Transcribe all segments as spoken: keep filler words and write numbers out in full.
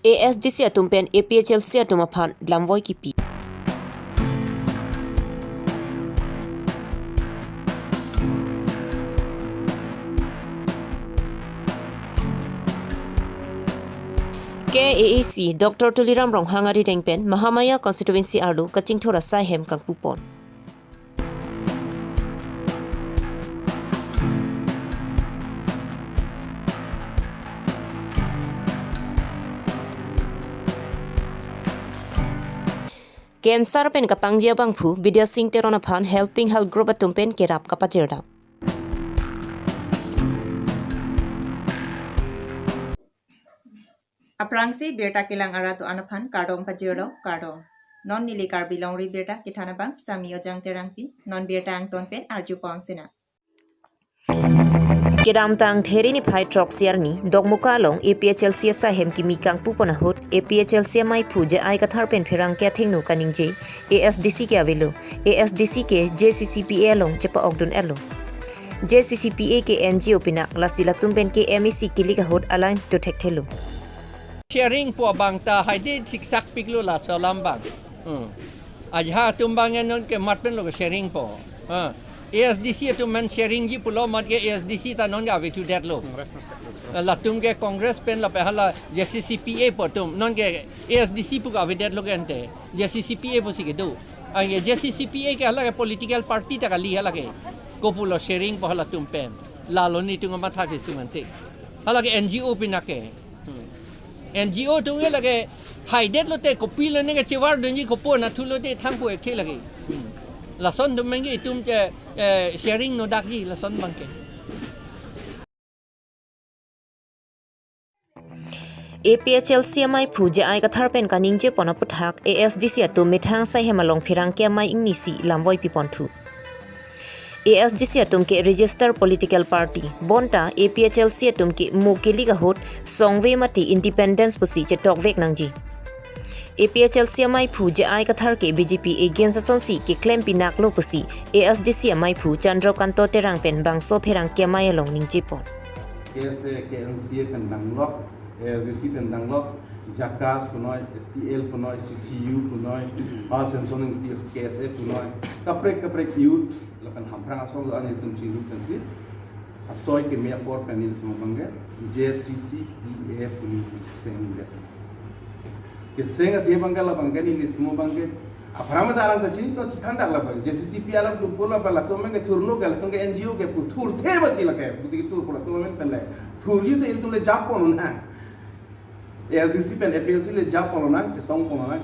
A S D C atum pen A P H L C atum aphan lamvoi kipi. K A A C Doctor Tuliram Ronghang arideng pen Mahamaya constituency arlo kachingthur asai hem kangpupon. Cancer pen kapangji abangphu Bidya Sing Teron aphan Helping Health Group atum pen kerap kapajirdam. Aphrangsi birta kelang arat do-an aphan kardom pajirlo, kardom. Non neli Karbi Longri Birta kethan abang Sami Ojang Terangpi, non birta angton pen arjupon sinang. Kedamtang There niphai throksi arni Dokmoka along A P H L C asai hem kimi kangpupon ahut A P H L C amaiphu J I Kathar pen pherangke athengno kaningje A S D C ke avelo, A S D C ke J C C P A along chepa-okdun-etlo. J C C P A ke N G O pinak, lasi latum pen ke M A C kilik ahut alliance do thekthelo. Sharing pu abang ta haidi siksak piklo laso alam abang. Hmm. Ajahak atum abang non ke mat pen lo ke sharing po. Ha. A S D C atum men sharing ji pulo, mat ke A S D C ta non ke avethu detlo. Congress na separate. Latum ke Congress pen lapen hala J C C P A pu atum non ke A S D C pu ke avedetlo ke ante. J C C P A pusi kedo. Anke J C C P A ke hala ke political party ta kali hala ke. Kopulo sharing po halatum pen. Lalo netum kamatha kesung ante. Hala ke N G O pinak ke. Hmm. N G O atum ke lake haidet lote kopilo neke chewar dunji kopo nathu lote thangpo ekthe lake. Hmm. Lason atum abang ke itum ke, eh, sharing no dakji lason abang ke. A P H L C amaiphu J I Kathar pen kaningjepon aphuthak A S D C atum methang asai hem along pherangke amei ingnisi lamvoi piponthu. A S D C atum ke registered political party, bonta A P H L C atum ke mo kilik ahut songve mate independence pusi chetokvek nangji. A P H L C amaiphu J I Kathar ke B J P against asonsi keklem pinaklo pusi A S D C amaiphu Chandra Kanto Terang pen bangso pherangke amei along ningjepon. K S A, K N C A pen danglok, A S D C pen danglok, JACAS punoi, S T L punoi, C C U punoi, ah, Samson Ingti K S A punoi, kaprek kaprek youth, lapen Hamprang asong do-an itum chingrum pensi, asoi keme apor pen nelitum abang ke, J C C P A pu nelitum seng det. Keseng athe abang ke labang ke nelitum abang ke, aphrang ta alang ta chini to chithan dak labang, J C C P A alam tu pula pala latum abang ke thurlo ke, latum ke N G O ke pu thurthe mati lake, pusi ke thur pula latum abang pen le. Thurji te ilitum le jappon un hang. A S D C pen A P H L C le jappon un hang, chesongpon un hang.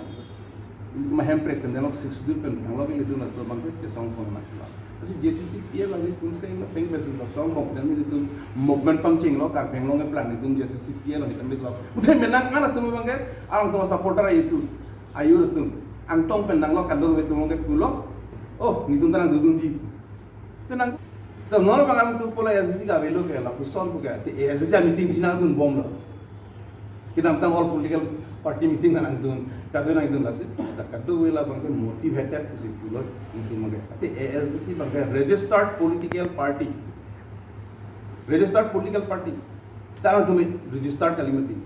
Ilitum ahem prek pen denlok Sixth Schedule pen thanglok ilitum laso abang ke chesongpon un hang. Lasi J C C P A lagi kum seng na seng besi lo song bok dan ilitum movement pangchenglo Karbi Anglong ke plan ilitum J C C P A lo hitam bit lo. Uthe menang ana tum abang ke, alangtum supporter ayu tu, ayu tum. Angtong pen danglok kadokave atum abang ke pulo. Oh, netum ta nangdodunji. Te nang, te non abang atum pula A S D C ke avelo ke lapuson pu ke. Te A S D C meeting bisi nangdunbomlo. Kedamtang all political party meeting nangdun, kado nangdun lasi. Ta kadokave la abang ke motivated pusi pulo, netum abang ke. Te A S D C abang ke registered political party. Registered political party. Ta alangtum registered kali mati.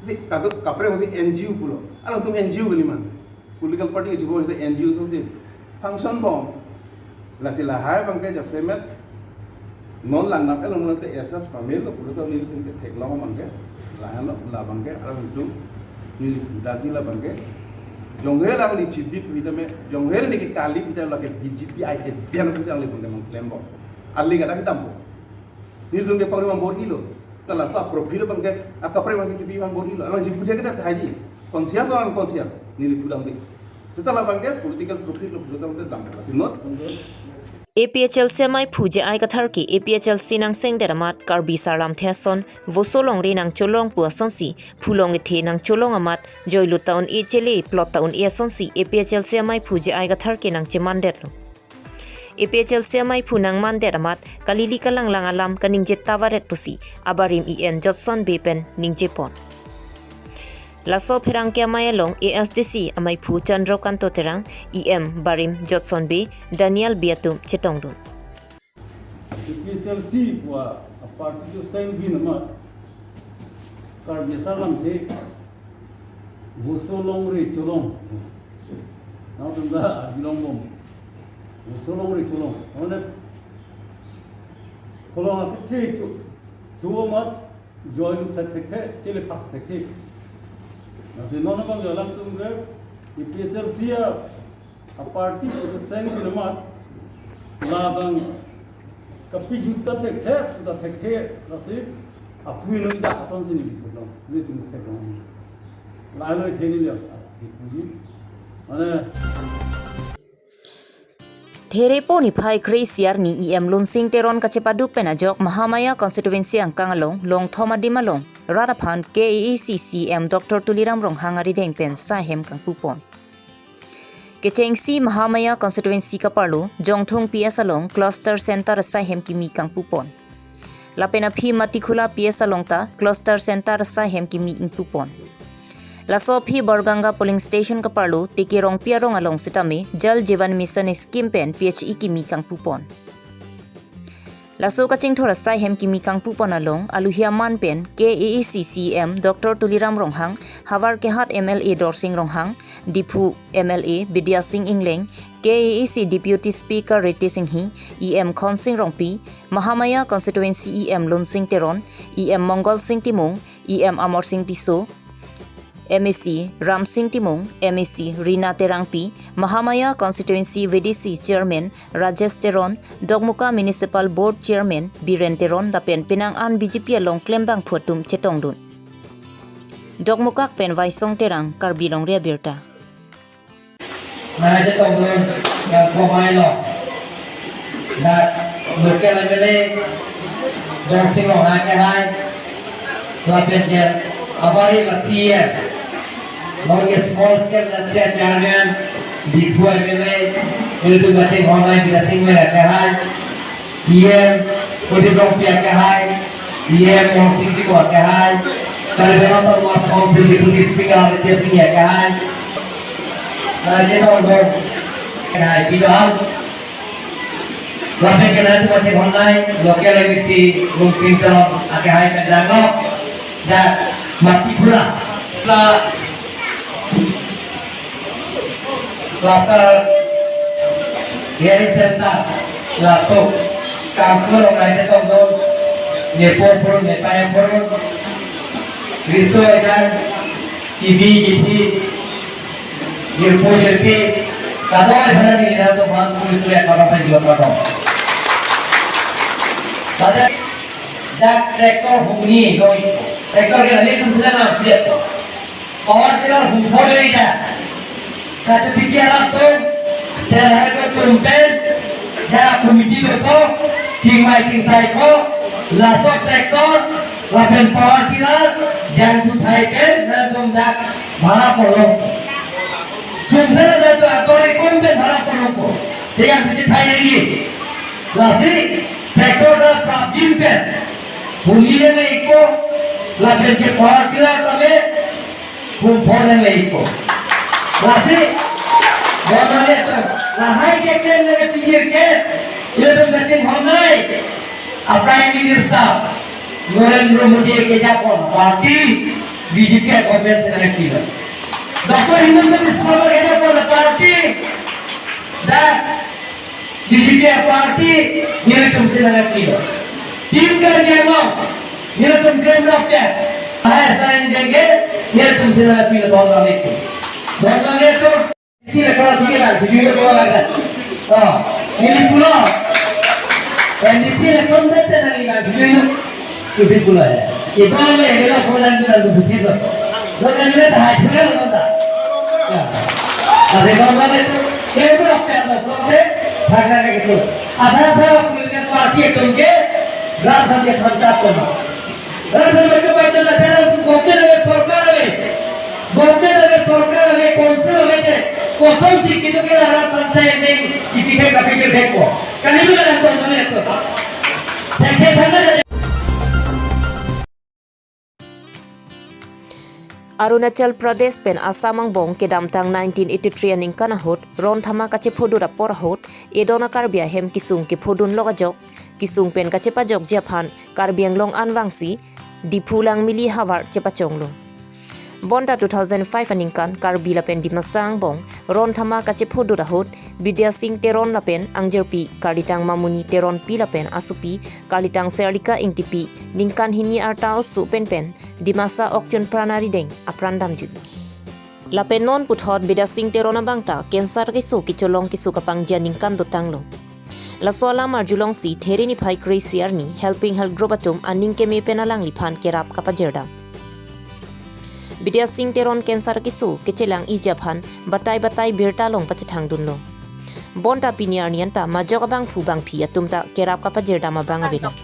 Si kado kaprek si N G O pulo. Alangtum N G O kali man. Political party ke chibom te N G O asonsi function bom. Lasi lahai abang ke jasemet non lang nap elong te S S pamelo pulo to nelitum ke theklong abang ke. Lahai lo labang ke alangtum neli daji labang ke. Jonghe lang li chidi pu hitame, jonghe ni ke kali pu hitame lake B J P I agent si jang li abang ke mangklem bom. Ali kata kitampo. Nelitum ke pangri mang bor ilo. Ta laso profit abang ke, akaprek masi kipi mang bor ilo. Alangsi puthe ke na thaji. Conscious or unconscious, neli pudam di. Seta labang ke political profit lo putam ke dam. Lasi not. A P H L C amaiphu J I Kathar ke A P H L C nangsengdet amat Karbi Sarlamthe ason, Voso Longri nangcholong pu asonsi, phulong kethe nangcholong amat, joilo ta un-e chele plot ta un-e asonsi, A P H L C amaiphu J I Kathar ke nangchemandetlo. A P H L C amaiphu nangmandet amat, kalili kalanglang alam kaningje ta varet pusi, abarim E N Jotson Bey pen ningjepon. Laso pherangke amei along A S D C amaiphu Chandra Kanto Terang, E M barim Jotson Bey, Daniel Bey atum chetongdun. A P H L C pu aparty choseng bin amat, Karbi asar lamthe, Voso longri cholong. Nangtum ta arjulong bom. Voso longri cholong. Mane, kolong akethe cho, cho amat, joilu thekthekthe, chele phak thekthek. Lasi non abang alangtum ke, A P H L C a, a party pu seng pi amat, labang kapijut ta thekthe, ta thekthe, lasi aphui noi dak asonsi neli thek long, nelitum thek long. Lailoi the neli ya, ipuji. Mane, Therepo niphai kre-isi arni E M Lunsing Teron kachepaduk pen ajok Mahamaya constituency angkang along, Longthom adim along, rat aphan K A A C C E M Doctor Tuliram Ronghang arideng pen saihem kangpupon. Kechengsi Mahamaya constituency kaparlo, Jongthung P S along cluster center saihem kimi kangpupon. Lapen aphi Matikhula P S along ta cluster center saihem kimi ingpupon. Laso aphi Borganga polling station kaparlo Teke Rongpi arong along sitame Jal Jeevan Mission scheme pen P H E kimi kangpupon. Laso kachingthur asaihem kimi kangpupon along aluhia man pen K A A C C E M Doctor Tuliram Ronghang, Howraghat M L A Dorsing Ronghang, Diphu M L A Bidya Sing Engleng, K A A C Deputy Speaker Ritesh Enghi, E M Khonsing Rongpi, Mahamaya Constituency E M Lunsing Teron, E M Mongol Sing Timung, E M Amar Sing Tisso, M A C Ram Sing Timung, M A C Rina Terangpi, Mahamaya Constituency V D C Chairman Rajesh Teron, Dokmoka Municipal Board Chairman Biren Teron lapen penang an B J P along klembangphu atum chetongdun. Dokmoka pen Vaisong Terang, Karbi Longri Abirta. Nangchetongdun yang komai lo. Dak local M L A Dorsing Ronghang akehai, lapen ke abari la C E M, non ke small scale industry chairman, Diphu M L A, itu batik Ronghang kita sing mereka akehai. E M Udip Rongpi akehai, E M Mohan Sing Timung akehai, Karbi Anglong Autonomous Council Deputy Speaker Aditya Singh akehai. Nangchetongdun akehai, pidal. Lapen ke nangtum pachethon nai, local M A C Lunsing Teron akehai pen danglo. Dak Matikhula. La Cluster Hearing Center, laso kangkur nangchetongdun, nepo purun, nepei purun, riso edan, kibi kithi, jirpo jirpi, kadokave aphan neli nangtumphan suri suri akorang pen juat kardom. Pada dak tractor hungni doi, tractor ke nelitum sila nang siap. Power tiller hum pho dei ta. Kachepiki arap atum, self help group atum pen, ya committee dopo, chingvai chingsai po, laso tractor, lapen power tiller, jangthu thai pen, nangtum dak bhara ponlong. Sumse nangtum ator ekom pen bhara ponlongpo. Te jangthu chethai nangji. Lasi, tractor ta prapjin pen, hum nile ikpo, lapen ke power tiller tame, hum pho nanglepo. Lasi, bonmale to, lahai keklem nangpijir ke, ilitum kachinghon nai, a Prime Minister, Narendra Modi kejapon, party, B J P government si nangpilo. Doctor Himanta Biswa Sarma kejapon, party, dak B J P party, nelitum si nangpilo. Team Karbi Anglong, nelitum klemlo pya. Hai sign denge, nelitum si nangpilo, bonmale to. Bonmale to. Si lekor dike na, si dike lekor laga. Oh, neli pulo. N D C election dete na ni na, si dike. Kusi pulo ya. Iba le, iba pulo na, na, na, na, na. Lo kan ni ta hai pulo lo ta. Ya. Ade kawan itu, kayak berapa ya, lo, lo, deh, harga kayak gitu. Ada, ada punya party itu ke, berapa dia kontak kau? Berapa macam-macam ada dalam tu, government ada, sorkar ada. Government ada, sorkar ada, council ada, deh. Kosong si kita kira harapan saya ini, kita kapi kita kok. Kali ini ada contohnya itu. Saya, saya, saya, Arunachal Pradesh pen Assam angbong kedamtang nineteen eighty-three aningkan ahut ron thama kachephodun apor ahut edon a-Karbi ahem kesung kephodun lok ajok, kesung pen kachepajokji aphan Karbi Anglong anvangsi Diphu Langmili havar chepachonglo. Bonta two thousand five aningkan Karbi lapen Dimasa angbong ron thama kachephodut ahut Bidya Singh Teron lapen angjirpi Karlitang Mamuni Teronpi lapen asopi Karlitang Serlika Ingtipi ningkan hini arta oso penpen Dimasa okchun pranari deng apran damjut. Lapen non puthot Bidya Singh Teron abang ta cancer keso kecholong keso kapangji aningkan dotanglo. Laso alam arjulongsi There niphai kre-isi arni Helping Health Group atum aning keme pen alangliphan kerap kapajirdam. Bidya Singh Teron cancer keso kechelang-iji aphan batai batai birta along pachethangdunlo. Bonta pini arni anta majok abangphu bangphi atum ta kerap kapajirdam abang avelo.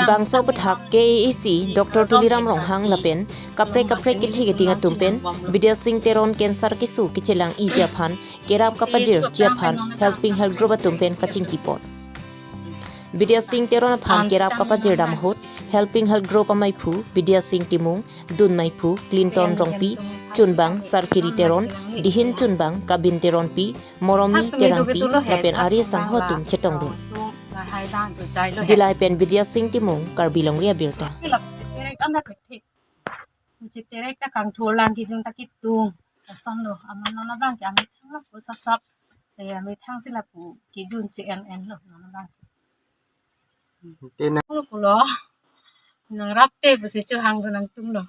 Bangso aputhak K A A C Doctor Tuliram Ronghang lapen kaprek kaprek kethe keting atum pen Bidya Singh Teron cancer keso kechelang-iji aphan kerap kapajirji aphan Helping Health Group atum pen kachingkipon. Bidya Singh Teron aphan kerap kapajirdam ahut Helping Health Group amaiphu Bidya Singh Timung, dun maiphu Clinton Rongpi, chunbang Sarkiri Teron, dihin chunbang Kabin Teronpi, Moromi Terangpi lapen ari asangho atum chetongdun. Dillai pen Bidya Singh Timung, Karbi Longri Abirta. Chiterek ta kangthur lang kijun ta kitung. Lason lo, amat non abang ke amethang lapu sapsap. Eh, amethang si lapu kijun che en en lo non abang. Tina. Lo pulo. Nangrap te pusi chohangdun nangtum lo.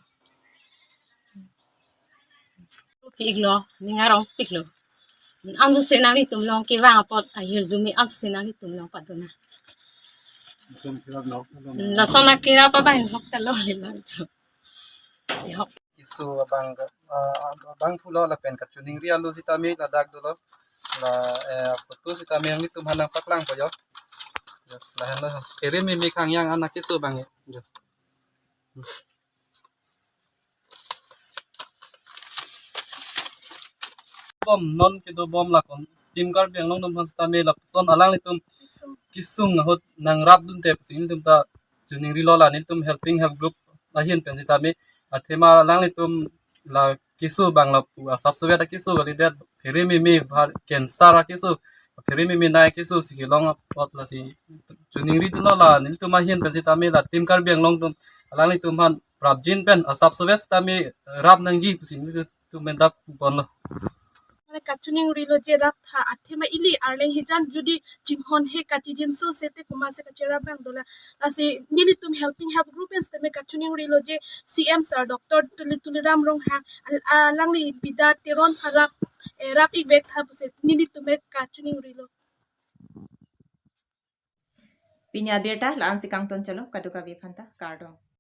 Pik lo, ning arong pik lo. Anso si nanglitum along kevang apot ahirjume anso si nanglitum along padun na. Lason akira pa bang hok ta lo le lang cho. Hok. Keso abang, ah, abangphu lo lapen kachiningri alo sitame ladak dolo. La, eh, photo sitame nanglitum aphan nangpaklangpo jo. Lahenlo. Phere meme khangyang anak keso abang jo. Bom non kedo bom lakon. Team Karbi Anglong atum aphan sitame lapuson alanglitum kesung ahut nangrapdun te pusi nelitum ta chiningrilo, la nelitum Helping Health Group ahin pen sitame athema alanglitum la keso abang lapu asap sovet akeso kalidet, phere meme ba cancer akeso, phere meme nai keso si kelong apot lasi chiningridunlo, la nelitum ahin pen sitame la Team Karbi Anglong atum alanglitum aphan prapjin pen asap sovet sitame rap nangji pusi nelitum pen ta puponlo. Mane kachiningrilo je rap tha athema ili arleng hijan jodi chinghon he kachijinso sete komatsi kacherap abang dola. Lasi nelitum Helping Health Group pen sitame kachiningrilo je C M sir Doctor Tuli, Tuliram Ronghang al-, alangli Bidya Teron harap, eh, rap-ik vek tha pusi nelitum ke kachiningrilo. Pini abirta la-ansi kangton cholo, kadokave aphanta kardom.